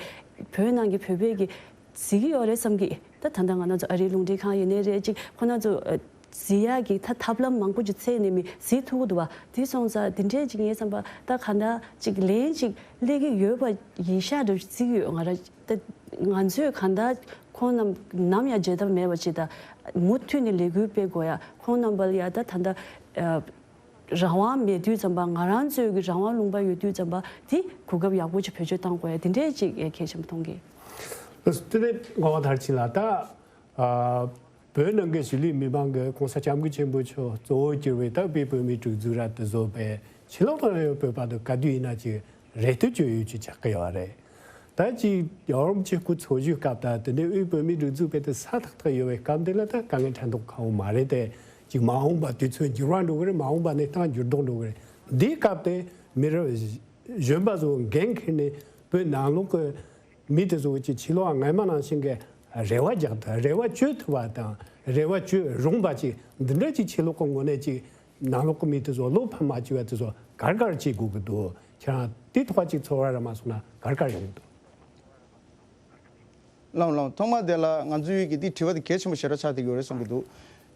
བོད་ནང་གི་བོད་པའི་གི་གཟིགས་ཀྱི་ཡོད་རེད་བསམ་གི་ད་ད་ལྟ་ང་རང་ཚོ་ཨ་རིའི་རླུང་འཕྲིན་ཁང་ཡིན་ནའི་རེད་ཅིག་ཁོ་ན་ཚོ་ཨ་གཟིགས་ཡག་གི་ད་ཐབས་ལམ་མང་པོ་ཅིག་འཚོལ་ནས་མི་གཟིགས་ཐུབ་ཀྱི་འདུག་བ། དེ་སོང་ཙང་དེ་འདྲས་ཅིག་ངའི་བསམ་པ་ད་ག་འདྲ་ཅིག་ལན་ཅིག་སླེབས་ཀྱི་ཡོད་པ་ཡིན་ཤག་འདྲ་གཟིགས་ཡོད་ང་རང་ད་ང་ཚོས་ག་འདྲ་ཁོང་རྣམས་ནམ་ཡང་བརྗེད་ཐབས་མེད་པ་ཅིག་ད་མུ་མཐུད་ནས་ལས་འགུལ་སྤེལ་དགོས་ཡ་ཁོང་རྣམ་པ་ལ་ཡ་ད་ད་ལྟ་ཨ། རང་དབང་མེད་དུས་ཙམ་པ་ང་རང་ཚོའི་གི་རང་དབང་ལུང་པ་ཡོད་དུས་ཙམ་པ་དེ་གོ་སྐབས་ཡག་པོ་ཅིག་བེད་སྤྱོད་གཏང་དགོས་ཡ་དེ་འདྲས་ཅིག་གལ་ཆེན་པོ་མཐོང་གི། ལགས་སོ། དེ་ནས་ངག་དབང་མཐར་ཕྱིན་ལགས་ད་ཨ་བོད་ནང་གི་གཞིས་ལུས་མི་མང་གི་གོང་ས་སྐྱབས་མགོན་ཆེན་པོ་མཆོག་གཙོ་བོ་གྱུར་བའི་ད་བོད་བོད་མིའི་སྒྲིག་འཛུགས་ར་དེ་བཟོ་བའི་ཕྱི་ལོགས་ལ་ཡང་བོད་པ་དང་ག་དུས་ཡིན་ན་ཅིག་རེ་ལྟོས་བཅོལ་ཡུལ་ཅིག་ཆགས་ཀྱི་ཡོད་རེད། ད་ཅིག་ཡོ་རོབ་ཀྱི་སྐུ་འཚོ་བཞུགས་སྐབས་དང་དེ་ནས་དབུས་བོད་མིའི་སྒྲིག་འཛུགས་སྤེལ་ཏེ་ས་ཐག་ཐག་ཡོད་པའི་སྐབས་འདི་ལ་ད་དཀའ་ངལ་འཕྲད་མདོག་ཁ་པོ་མ་རེད་དེ། ཅིག་མ་འོངས་པ་དུས་ཚོད་འགྱུར་བ་འགྲོ་གི་རེད། མ་འོངས་པ་གནས་སྟངས་འགྱུར་ལྡོག་འགྲོ་གི་རེད། འདིའི་སྐབས་དེ་མི་རབས་གཞོན་པ་ཚོ་འགན་འཁྱེར་ནས་བོད་ནང་ལོགས་ཀྱི་མི་དེ་ཚོ་གི་ཕྱི་ལོགས་སྔ་མ་ནང་བཞིན་གྱི་རེ་བ་རྒྱག་ཐུབ་རེ་བ་བཅོལ་ཐུབ་པ་དང་རེ་བ་བཅོལ་རུང་བ་ཅིག་འདི་འདྲ་ཅིག་ཕྱི་ལོགས་ཀྱི་ངོས་ནས་ཅིག་ནང་ལོགས་ཀྱི་མི་དེ་ཚོ་བློ་ཕམ་མ་བྱས་པ་དེ་ཚོ་ག་རེ་ག་རེ་བྱེད་དགོས་ཀྱི་འདུག་ཁྱེད་རང་དེ་ཐོག་ཅིག་ཚོར་བ་ར་མ་སོང་ན་ག་རེ་ག་རེ་ཡོང་གི་འདུག་ལགས་ལགས། ཐོག་མ་དེ་ལ་ང་ཚོའི་གི་འདི་དྲི་བ་དེ་གལ་ཆེན་པོ་ཞེ་དྲག་ཆགས་བསྡད་ཡོད་རེད་བསམ་གྱི་འདུག་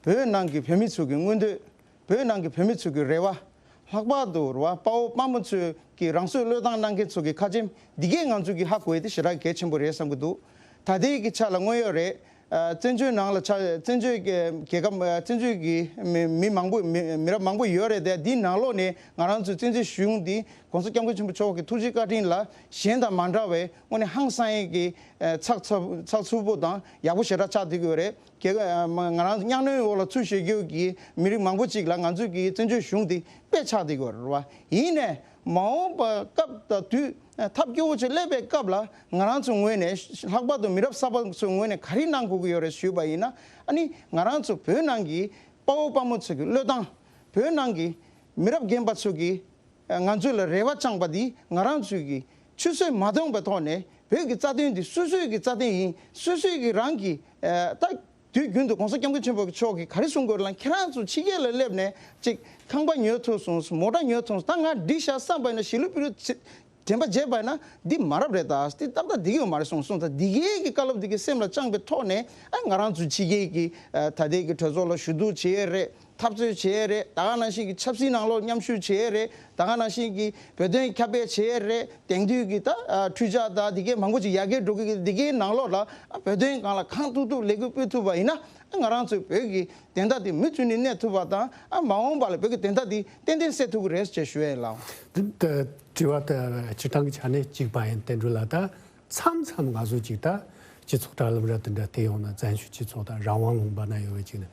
བོད་ནང་གི་བོད་མི་ཚོ་གི་མངོན་འདོད། བོད་ནང་གི་བོད་མི་ཚོ་གི་རེ་བ། ལྷག་པར་དུ་རེད་བ་དཔའ་བོ་དཔའ་མོ་ཚོས་གི་རང་སྲོག་བློས་བཏང་གནང་མཁན་ཚོ་གི་ཁ་ཆེམས་འདི་གས་ང་ཚོ་གི་ཧ་གོ་ཡས་དེ་ཞེ་དྲག་གལ་ཆེན་པོ་རེད་བསམ་གྱི་འདུག་ད་ལྟའི་གི་ཆ་ལ་དངོས་ཡོད་རེད། ཨ་བཙན་བྱོལ་ནང་ལ་ཆ་བཙན་བྱོལ་གྱི་རྒྱལ་ཁབ་ཨ་བཙན་བྱོལ་གྱི་མི་མི་མང་པོ་མི་མི་རབས་མང་པོ་ཡོད་རེད་དེ། འདིའི་ནང་ལོགས་ནས་ང་རང་ཚོའི་བཙན་བྱོལ་གཞུང་འདི་༸གོང་ས་༸སྐྱབས་མགོན་ཆེན་པོ་མཆོག་གི་ཐུགས་རྗེ་བཀའ་དྲིན་ལ་གཞན་དང་མ་འདྲ་བའི་དངོས་གནས་ཧང་སང་ཡས་ཀྱི་ཨ་ཚགས་ཚུད་ཚགས་ཚུད་པོ་དང་ཡག་པོ་ཞེ་དྲག་ཆགས་བསྡད་ཀྱི་ཡོད་རེད། རྒྱལ་ཁབ་ང་རང་ཚོ་གཉའ་གནོན་འོག་ལ་ཚུད་བཞུགས་རྒྱུ་གི་མི་རིགས་མང་པོ་ཅིག་ལ་ང་ཚོའི་གི་བཙན་བྱོལ་གཞུང་འདི་དཔེ་ཆགས་བསྡད་ཀྱི་ཡོད་རེད་བ། ཡིན་ནའི་མ་འོངས་པ་སྐབས་དང་དུས་ཐབས་སྐྱོ་བོ་ཅིག་སླེབས་པའི་སྐབས་ལ་ང་རང་ཚོའི་ངོས་ནས་ལྷག་པར་དུ་མི་རབས་གསར་པ་ཚོའི་ངོས་ནས་ག་རེ་གནང་དགོས་ཀྱི་ཡོད་རེད་ཞུས་པ་ཡིན་ན། ཨ་ནི་ང་རང་ཚོ་བོད་ནང་གི་དཔའ་བོ་དཔའ་མོ་ཚོ་གི་བློས་བཏང་། བོད་ནང་གི་མི་རབས་རྒན་པ་ཚོ་གི་ང་ཚོ་ལ་རེ་བ་བཅངས་པ་འདི་ང་རང་ཚོས་ཀྱི་ཆུད་ཟོས་མ་གཏོང་པའི་ཐོག་ནས་བོད་ཀྱི་རྩ་དོན་འདི་སོ་སོའི་གི་རྩ་དོན་ཡིན། སོ་སོའི་གི་རང་གི་ཨ་ད་དུས་རྒྱུན་དུ་༸གོང་ས་༸སྐྱབས་མགོན་ཆེན་པོ་མཆོག་གིས་ག་རེ་གསུང་དགོས་ལ་ཁྱེད་རང་ཚོ་ཕྱི་རྒྱལ་ལ་སླེབས་ནས་ཅིག་ཁང་པ་ཉོ་ཐུབ་སོང་། མོ་ཊ་ཉོ་ཐུབ་སོང་། ད་ང་འགྲིག་ཤག་བསམ་པ་ཡིན་ན་ཞི་ལུ་པི་ལུ་དྲན་པ་བརྗེད་པ་ཡིན་ན་འདི་མ་རབས་རེད། ད་འདི་ཏག་ཏག་འདི་ཡོད་མ་རེད་གསུངས་སོང་། ད་འདི་གའི་གི་བཀའ་སློབ་འདི་གི་སེམས་ལ་བཅངས་པའི་ཐོག་ནས་ཨ་ང་རང་ཚོ་ཕྱི་རྒྱལ་གི་ཨ་ད་ལྟའི་གི་གྲོས་ཚོགས་ལ་ཞུ་གཏུག་བྱེད་ཡས་རེད། འཐབ་རྩོད་བྱེད་ཡས་རེད། ད་ག་ནང་བཞིན་གྱི་ཆབ་སྲིད་ནང་ལོགས་མཉམ་ཞུགས་བྱེད་ཡས་རེད། ད་ག་ནང་བཞིན་གྱི་བོད་དོན་ཁྱབ་སྤེལ་བྱེད་ཡས་རེད། དེང་དུས་ཀྱི་ད་ཨ་འཕྲུལ་ཆས་དང་འདི་གའི་མང་པོ་ཅིག་ཡར་རྒྱས་འགྲོ་གི་འདི་གའི་ནང་ལོགས་ལ་ཨ་བོད་དོན་སྒང་ལ་གང་ཐུབ་ཐུབ་ལས་འགུལ་སྤེལ་ཐུབ་པ་ཡིན་ན། ཨ་ང་རང་ཚོའི་བོད་ཀྱི་བདེན་མཐའ་དེ་མུ་མཐུད་ནས་གནས་ཐུབ་པ་དང་། ཨ་མ་འོངས་པ་ལ་བོད་ཀྱི་བདེན་མཐའ་དེ་ཏན་ཏན་གསལ་ཐུབ་ཀྱི་རེད་ཅེས་ཞུ་ཡས་ཡིན་ལགས། འདི་ལྟ་དྲི་བ་དེ་སྤྱིར་བཏང་གི་ཆ་ནས་གཅིག་པ་ཡིན། བསྟན་འགྲོ་ལགས། ད་མཚམས་མཚམས་ང་ཚོ་གཅིག་ད་སྤྱི་ཚོགས་དྲ་ལམ་ར་དེ་འདྲ་བལྟས་ཡོང་ན། བཙན་བྱོལ་སྤྱི་ཚོགས་དང་རང་དབང་ལུང་པ་ན་ཡོད་པའི་གཅིག་ན་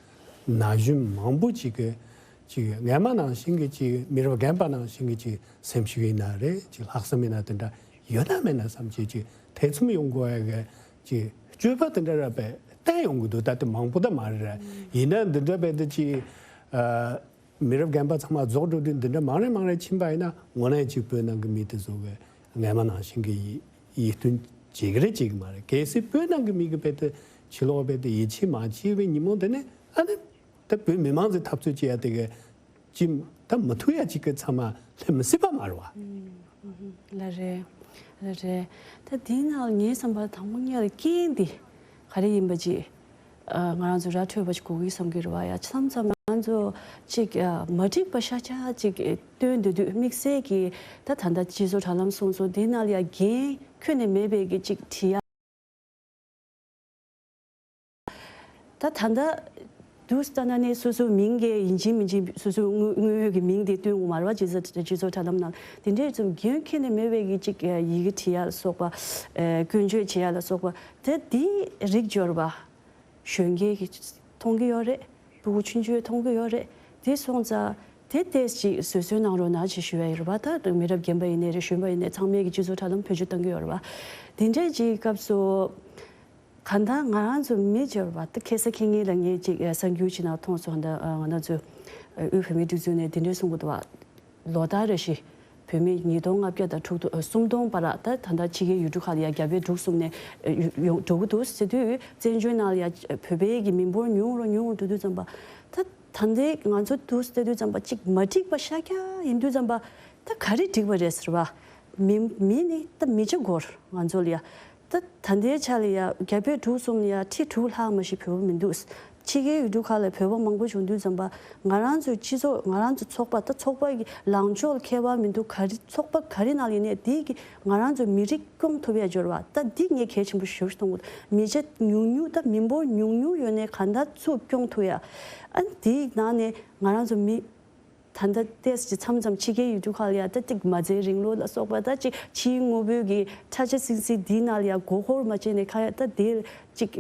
ན་གཞོན་མང་པོ་གཅིག་གི་གཅིག་སྔ་མ་ནང་བཞིན་གྱི་གཅིག་མི་རབས་རྒན་པ་ནང་བཞིན་གྱི་གཅིག་སེམས་ཤུགས་ཡིན་ན་རེད། གཅིག་ལྷག་བསམ་ཡིན་ན་དེ་འདྲ་ཡོད་ན་མེད་ན་བསམ་གྱི་གཅིག་ཐེ་ཚོམ་ཡོང་དགོས་ཡ་གི་གཅིག་སྤྱོད་པ་དེ་འདྲ་ར་བས་བསྟན་ཡོང་གི་འདུག་ད་དེ་མང་པོ་ད་མ་རེད་ར། ཡིན་ན་འདི་འདྲ་བས་དེ་གཅིག་ཨ། མི་རབས་རྒན་པ་ཚང་མ་རྫོགས་འགྲོ་དུས་འདི་འདྲ་མང་རེ་མང་རེ་ཕྱིན་པ་ཡིན་ན། དངོས་གནས་གཅིག་བོད་ནང་གི་མི་དེ་ཚོ་གི་སྔ་མ་ནང་བཞིན་གྱི་ཡིད་ཡིད་རྟོན་བྱེད་ཀྱི་རེད་བྱེད་ཀྱི་མ་རེད། གལ་སྲིད་བོད་ནང་གི་མི་གི་བོད་དུ་ཕྱི་ལོགས་བོད་དུ་ཡིད་ཆེས་མ་བྱས་པའི་ཉིན་མོ་དེ་ནས་ཨ་ནི་ད་བོད་མི་མང་ཚོས་འཐབ་རྩོད་བྱེད་ཡ་དེ་གི་ཅིག་ད་མི་ཐུབ་ཡ་ཅིག་གི་ཚང་མ་སླེབས་མི་སྲིད་པ་མ་རེད་བ། ལ་རེད། ལ་རེད། ད་དེའི་ནང་ངའི་བསམ་པར་དང་པོ་ཉིད་ལ་རྐྱེན་འདི་ག་རེ་ཡིན་པ་ཅིག་ཨ། ང་རང་ཚོ་ར་འཕྲོད་པ་ཞིག་དགོས་ཀྱི་བསམ་གྱི་རེད་བ་ཡ། མཚམས་མཚམས་ང་ཚོ་ཅིག་ཨ། མ་འགྲིག་པ་ཤ་ཆ་ཅིག་སྟོན་སྡོད་དུས་དམིགས་བསལ་གྱིས་ད་ད་ལྟ་སྤྱི་ཚོགས་དྲ་ལམ་སོང་ཙང་འདི་ནང་ལ་ཡ་འགན་ཁྱོན་ནས་མེད་པའི་གི་ཅིག་བྲིས་ཡ། ད་ད་ལྟ་དུས་ལྟ་ན་ནི་སོ་སོའི་མིང་གི་ཡིན་གཅིག་མིན་གཅིག་སོ་སོའི་དངོས་དངོས་ཡོད་ཀྱི་མིང་དེ་སྟོན་དགོས་མ་རེད་བ། སྤྱི་ཚོགས་སྤྱི་ཚོགས་དྲ་ལམ་ནང་དེ་འདྲའི་ཙམ་འགན་ཁྱོན་ནས་མེད་པའི་གི་ཅིག་ཡི་གེ་བྲིས་ཡ་ལ་སོགས་པ། ཨ། སྐྱོན་བརྗོད་བྱེད་ཡ་ལ་སོགས་པ། དེ་དེའི་རིགས་འབྱོར་བ། གཞོན་སྐྱེས་ཀྱིས་མཐོང་གི་ཡོད་རེད། ཕྲུ་གུ་ཆུང་ཆུང་མཐོང་གི་ཡོད་རེད། དེ་སོང་ཙང་དེ་ཏོག་ཙམ་ཅིག་བཟོད་གསོལ་གནང་རོགས་གནང་ཞེས་ཞུ་ཡ་ཡོད་རེད་པ། ད་མི་རབས་རྒན་པ་ཡིན་ནའི་རེད། གཞོན་པ་ཡིན་ནའི་ཚང་མས་ཀྱི་སྤྱི་ཚོགས་དྲ་ལམ་བེད་སྤྱོད་གཏང་གི་ཡོད་རེད་པ། དེ་འདྲའི་ཅིག་སྐབས་སུ་གང་ལྟར་ང་རང་ཚོ་མི་བྱེད་རེད་པ། ད་ཁ་སང་ཁ་ཉིན་ལ་ངས་ཅིག་གསར་འགྱུར་ཅིག་ནང་མཐོང་སོང་། ད་ང་རང་ཚོ་དབུས་བོད་མིའི་སྒྲིག་འཛུགས་ནས་དེ་འདྲའི་གསུང་གི་འདུག་བ། ལོ་ལྟར་རེ་བཞིན་བོད་མི་ཉིས་སྟོང་ལྔ་བརྒྱ་དང་དྲུག་སྟོང་། ཨ། སུམ་སྟོང་བར་ད་ད་ལྟ་ཕྱི་རྒྱལ་ཡུལ་གྲུ་ཁག་ལ་ཡ་རྒྱ་བལ་འབྲུག་གསུམ་ནས་ཡོང་འགྲོ་གི་འདུག་ཟེར་དུས། བཙན་བྱོལ་ནང་ལ་ཡ་བོད་པའི་གི་མི་འབོར་ཉུང་རུ་ཉུང་རུ་འགྲོ་དུས་ཙམ་པ། ད་ད་ལྟའི་ང་ཚོ་འདུག་ཟེར་དུས་ཙམ་པ་ཅིག་མ་འགྲིག་པ་ཤ་རྒྱག་ཡིན་དུས་ཙམ་པ། ད་ག་རེ་འགྲིག་པ་རེད་ཟེར་བ། མི་མི་ནི་ད་མི་ཆ་འགོར་ང་ཚོ་ལ་ཡ། ད་ད་ལྟའི་ཆ་ལ་ཡ་རྒྱ་བལ་འབྲུག་གསུམ་ལ་ཡ་ཁྲི་དྲུག་ལྷག་མ་ཞིག་བོད་པ་མི་འདུག་ཕྱི་རྒྱལ་ཡུལ་གྲུ་ཁག་ལ་བོད་པ་མང་པོ་བྱུང་དུས་ཙམ་པ། ང་རང་ཚོའི་སྤྱི་ཚོགས། ང་རང་ཚོ་ཚོགས་པ། ད་ཚོགས་པ་གི་ལངས་ཕྱོགས་ལ་ཁྱད་པར་མི་འདུག་ག་རེ་ཚོགས་པ་ག་རེ་ནང་ལ་ཡིན་ནའི་དེ་གི་ང་རང་ཚོའི་མི་རིགས་སྐྱོང་ཐུབ་ཡ་འབྱོར་བ། ད་འདི་ངས་གལ་ཆེན་པོ་ཞེ་པོ་ཞིག་མཐོང་གི་འདུག་མི་ཆ་ཉུང་ཉུང་། ད་མི་འབོར་ཉུང་ཉུང་ཡོད་ནའི་གང་ལྟར་ཚུར་སྐྱོང་ཐུབ་ཡ། ཨ་ནི་དེའི་ནང་ནས་ང་རང་ཚོ་མི། ད་ལྟ་ཏོག་ཙམ་མཚམས་མཚམས་ཕྱི་རྒྱལ་ཡུལ་གྲུ་ཁག་ལ་ཡ་ད་ཏིག་མ་རྩའི་རིང་ལུགས་ལ་སོགས་པ། ད་ཅིག་ཕྱིའི་དངོས་པོའི་གི་ཁྲ་ཆ་སིང་སིང་འདིའི་ནང་ལ་ཡ་མགོ་འཁོར་མ་བྱས་ནས་ཁ་ཡ་ད་དེ་ཅིག་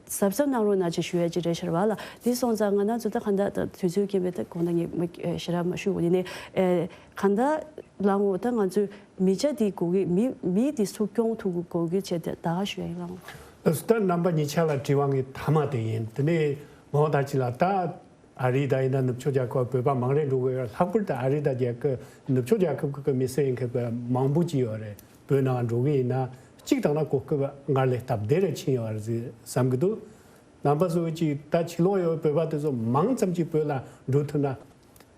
གཟབ་གཟབ་གནང་རོགས་གནང་ཅེས་ཞུ་ཡ་ཅིག་རེད་ཤག་བ་ལ། དེ་སོང་ཙང་ང་རང་ཚོ་ད་གང་ལྟར་ད་དུས་ཚོད་རྐྱེན་པས་ད་དགོངས་དག་ངས་མ་ཞེ་དྲག་མ་ཞུ་བ་ཡིན་ནའི། ཨེ། གང་ལྟར་ལའང་འོ་ད་ང་ཚོས་མི་ཆ་དེ་དགོས་ཀྱི། མི་མི་དེ་ཚུར་སྐྱོང་ཐུབ་དགོས་ཀྱི་བྱས་ཏེ་ད་ག་ཞུ་ཡ་ཡིན་ལའང་། ལགས་སོ། ད་རྣམ་པ་གཉིས་ཆ་ལ་དྲི་བ་ངའི་མཐའ་མ་དེ་ཡིན། དེ་ནས་མ་འོངས་ད་ཅི་ལ་ད། ཨ་རི་དང་ཡིན་ན་ནུབ་ཕྱོགས་རྒྱལ་ཁབ་བོད་པ་མང་རེ་འགྲོ་གི་ཡོད། ལྷག་པར་དུ་ཨ་རི་དང་རྒྱལ་ཁབ་ནུབ་ཕྱོགས་རྒྱལ་ཁབ་ཀྱི་མི་སེར་ཡིན་མཁན་བོད་མང་པོ་ཅིག་ཡོད་རེད། བོད་ནང་འགྲོ་གི་ཡིན་ན་གཅིག་བཏང་ན་གོ་སྐབས་སྔར་ལས་སྟབས་བདེ་རེ་ཕྱིན་ཡོད་རེད་བསམ་གི་འདུག་རྣམ་པ་ཚོ་གཅིག་ད་ཕྱི་ལོགས་ཡོད་བོད་པ་དེ་ཚོ་མང་ཙམ་ཅིག་བོད་ལ་འགྲོ་ཐུབ་ན།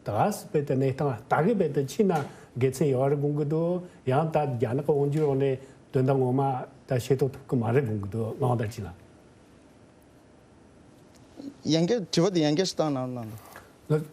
ད་ག་སེ་བོད་དུ་གནས་སྟངས་ད་གི་བོད་དུ་ཕྱིན་ན་དགེ་མཚན་ཡོད་རེད་དགོངས་གི་འདུག་ཡང་ད་རྒྱ་ནག་གི་འོག་འགྱུར་འོག་ནས་དོན་དག་ངོ་མ་ད་ཤེས་རྟོགས་ཐུབ་གི་མ་རེད་དགོངས་གི་འདུག་མ་འོངས་ད་ཅི་ལ། ཡང་བསྐྱར་དྲི་བ་དེ་ཡང་བསྐྱར་ཞིག་བཏང་གནང་གནང་དང་། ལ་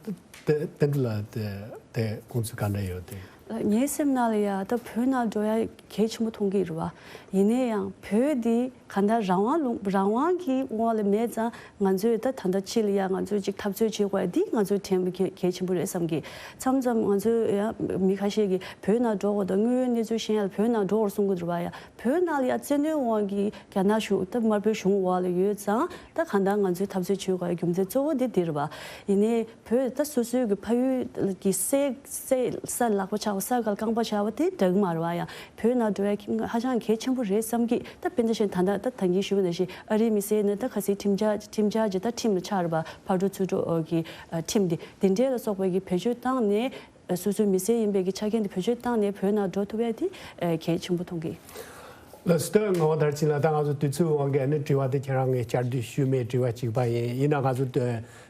དེ་དེ་འདྲ་ལ་དེ་དེ་དགོངས་ཚུལ་ག་འདྲ་ཡོད་དེ། ངའི་སེམས་ནང་ལ་ཡ་ད་བོད་ནང་འགྲོ་ཡ་གལ་ཆེན་པོ་མཐོང་གི་རེད་བ། ཡིན་ན་ཡང་བོད་འདི་ག་འདྲ་རང་དབང་ལུང་རང་དབང་གི་དབང་ལ་མེད་ཙང་། ང་ཚོས་ད་ད་ལྟ་ཕྱི་ལ་ཡ་ང་ཚོས་ཅིག་འཐབ་རྩོད་བྱེད་དགོས་ཡ་འདི་ང་ཚོས་དྲན་པ་གལ་གལ་ཆེན་པོ་རེད་བསམ་གི། མཚམས་མཚམས་ང་ཚོས་ཡ་མི་ཁ་ཤས་ཀྱིས་བོད་ནང་འགྲོ་དགོས་དང་དངོས་ཡོད་གནས་ཚུལ་ཤེས་ཡ་ལ་བོད་ནང་འགྲོ་དགོས་གསུང་གི་འདུག་བ་ཡ། བོད་ནང་ལ་ཡ་བཙན་གནོན་དབང་གིས་རྒྱ་ནག་གཞུང་ད་དམར་པོའི་གཞུང་འོག་ལ་ཡོད་ཙང་། ད་གང་ལྟར་ང་ཚོས་འཐབ་རྩོད་བྱེད་དགོས་ཡ་རྒྱུ་མཚན་གཙོ་བོ་འདི་འདི་རེད་བ། ཡིན་ནའི་བོད་ད་སོ་སོའི་གི་ཕ་ཡུལ་གི་སའི་སའི་ས་ལག་པ་ཆགས་པ། ས་ག་ལ་རྐང་པ་ཆགས་པ་དེ་འདྲ་གི་མ་རེད་བ་ཡ། བོད་ནང་འགྲོ་ཡ་ཧ་ཅང་གལ་ཆེན་པོ་རེད་བསམ་གི། ད་དཔེར་ན་ཆེན་ད་ལྟ་ད་ད་གིན་ཞུས་པ་ནང་བཞིན་ཨ་རིའི་མི་སེར་ནི་ད་ཁ་སང་ཁྲིམས་འཆར་ཁྲིམས་འཆར་གྱི་ད་ཁྲིམས་ལ་ཆགས་རེད་བ། ཕར་འགྲོ་ཚུར་འགྲོ་གི་ཁྲིམས་དེ་དེ་འདྲའི་ལ་སོགས་པའི་གི་བེད་སྤྱོད་བཏང་ནས། སོ་སོའི་མི་སེར་ཡིན་པའི་གི་ཆ་རྐྱེན་དེ་བེད་སྤྱོད་བཏང་ནས་བོད་ནང་འགྲོ་ཐུབ་ཡ་དེ་གལ་ཆེན་པོ་མཐོང་གི། ལགས་སོ། ད་ངག་དབང་མཐར་ཕྱིན་ལགས། ད་ང་ཚོ་དུས་ཚོད་དབང་གིས་ཨ་ནི་དྲི་བ་དེ་ཁྱེད་རང་ངས་བསྐྱར་ཟློས་ཞུས་མེད། དྲི་བ་གཅིག་པ་ཡིན། ཡིན་ན་ང་ཚོ་ད་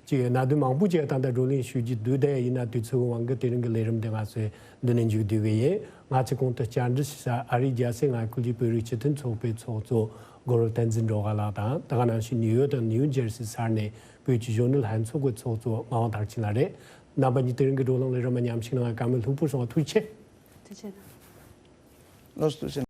ཅིག་གནད་དོན་མང་པོ་ཅིག་ད་ལྟ་བགྲོ་གླེང་ཞུ་རྒྱུ་འདུག་དེ་ཡིན་ན་དུས་ཚོད་དབང་གིས་དེ་རིང་གི་ལས་རིམ་འདི་ང་ཚོས་འདི་ནས་མཇུག་བསྡུ་གི་ཡིན། ང་ཚོས་གོང་དུ་བཅར་འདྲི་ཞུ་ས་ཨ་རིའི་རྒྱལ་སའི་མངའ་ཁུལ་གྱི་བོད་རིགས་སྤྱི་མཐུན་ཚོགས་པའི་ཚོགས་གཙོ་གུ་རུ་བསྟན་འཛིན་སྒྲོལ་དཀར་ལགས་དང་། ད་ག་ནང་བཞིན་ནིའུ་ཡོག་དང་ནིའུ་ཇར་སི་ས་གནས་བོད་ཀྱི་གཞོན་ནུ་ལྷན་ཚོགས་ཀྱི་ཚོགས་གཙོ་ངག་དབང་མཐར་ཕྱིན་ལགས་རེད། རྣམ་པ་གཉིས་དེ་རིང་གི་བགྲོ་གླེང་ལས་རིམ་མཉམ་ཞུགས་གནང་བར་བཀའ་མོལ་ལྷུག་པོ་གསུང་བ། ཐུགས་རྗེ་ཆེ། ཐུགས་རྗེ་ཆེ། ལགས་སོ། ཐུགས་རྗེ་ཆེ།